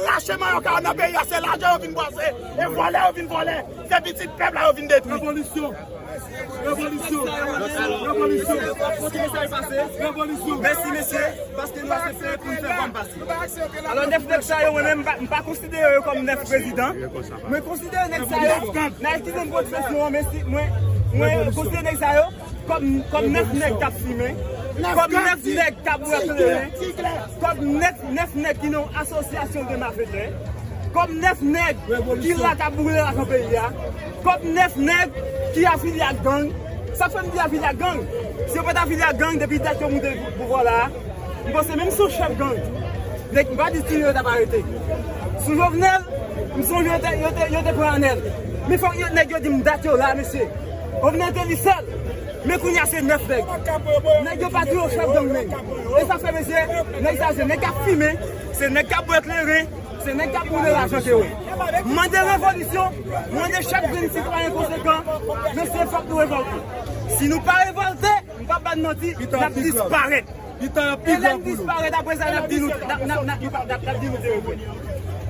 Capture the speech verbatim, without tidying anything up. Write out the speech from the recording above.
Rache manyo ka nan peyi a, se lajan yo vin brase, e vòlè yo vin vòlè, se pitit pèp la yo vin detwi. Revolisyon! Revolisyon! Revolisyon! Kote mesaj pase? Revolisyon! Mèsi, mesye, paske nou aksepte pou n fè vwa n pase. Alò, nèf nèg sa yo, mwen menm, m pa, m pa konsidere yo kòm nèf prezidan. Mwen konsidere nèg sa yo, nan eskize m pou ekspresyon an, men si, mwen, mwen konsidere nèg sa yo kòm, kòm nèf nèg k ap fimen, kòm nèf nèg k ap bwè kleren, kòm nèf, nèf nèg ki nan yon asosyasyon de malfetè, kòm nèf nèg ki la k ap boule lajan peyi a, kòm nèf nèg ki afilye ak gang. Sa fè m di afilye ak gang? Si yo pa t afilye ak gang, depi dat yo moute pouvwa la, m panse menm si yon chèf gang, nèg, m pa di si yo t ap arete. Sou Jovenel, m sonje yo te, yo te, yo te pran Anèl. Men fòk yo, nèg yo di m dat yo la, mesye. Jovenel te li sèl. Men kounye a se nèf nèg. Nèg yo pa di yo chèf gang menm. E sa fè, mesye, nèg sa se nèg k ap fimen, se nèg k ap bwè kleren, se nèg k ap boule lajan ke yo. M mande revolisyon, m mande chak grenn sitwayen konsekan, mesye, fòk nou revòlte. Si nou pa revòlte, m p ap ba n manti, n ap disparèt. E lè n disparèt, apre sa, n ap di nou, n ap, n ap, n ap, n ap, n ap di nou te regrèt.